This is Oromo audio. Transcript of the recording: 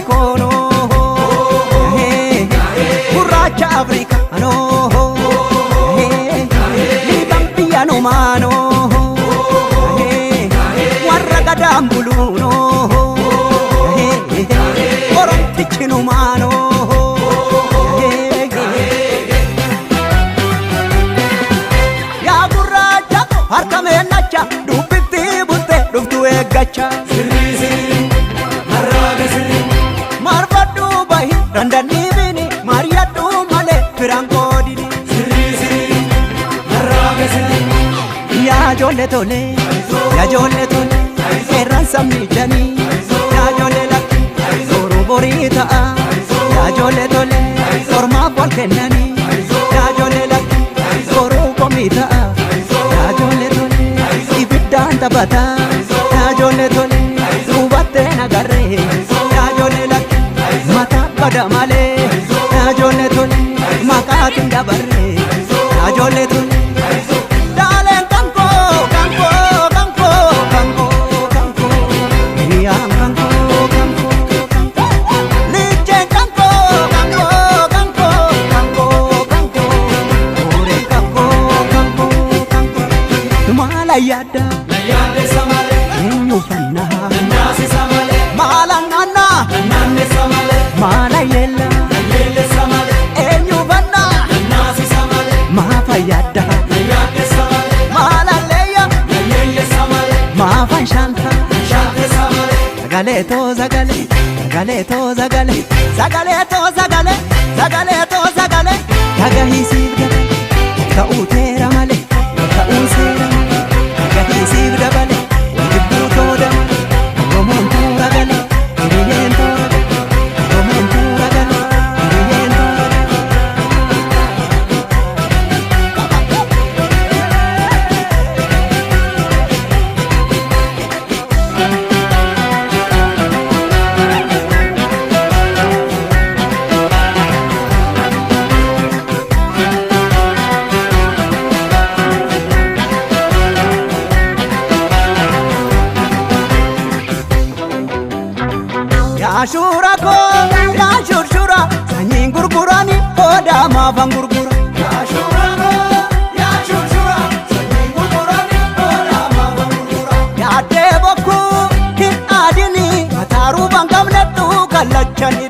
Koonoo gurraacha Afrikaanoo liiban biyya numaanoo warra gadaan buluunoo oromtichi numaanoo. Yaa gurraacha harka meennacha dubbitti butte dhuftu eeggacha. Marfadhu bahi dandannii bini mari'adhu malee firaan qoodini. Yaa ijoollee tole yaa ijoollee tole qeerraan sabni janii yaa ijoollee lakki boruu borii ta'a yaa ijoollee tole ormaaf wal kennanii yaa ijoollee lakki boruu komii ta'a yaa ijoollee tole ibiddaan taphata yaa ijoollee tole hubattee nagarree yaa ijoollee lakki mataa bada malee yaa ijoollee tole maqaatiin dabarree yaa ijoollee tole. Daaleen kankoo kankoo kankoo kankoo kankoo hiriyaan kankoo kankoo kankoo licheen kankoo kankoo kankoo kankoo kankoo hooreen kankoo kankoo kankoo maala yaadda eenyu fannaa maala naannaa maala yeella eenyu fannaa maafa yaadda maala leeyya maafan shanta sagalee too sagalee sagalee too sagalee sagalee too sagalee sagalee too sagalee dhagahisiif dabale ta'uu teera malee ta'uu seera malee dhagahisiif dabale jibbuu too damale Oromoon toora galee hiriyyeen toora galee Oromoon toora galee hiriyyeen toora galee. Yaa shuura koo yaa shurshura sanyiin gurgurani hoodaa maafan gurgura. Yaa shuura koo yaa shurshura sanyiin gurgurani hoodaa maafan gurgura. Yaaddee bokkuu hin aadini mataa ruufan qabnettu kallachani.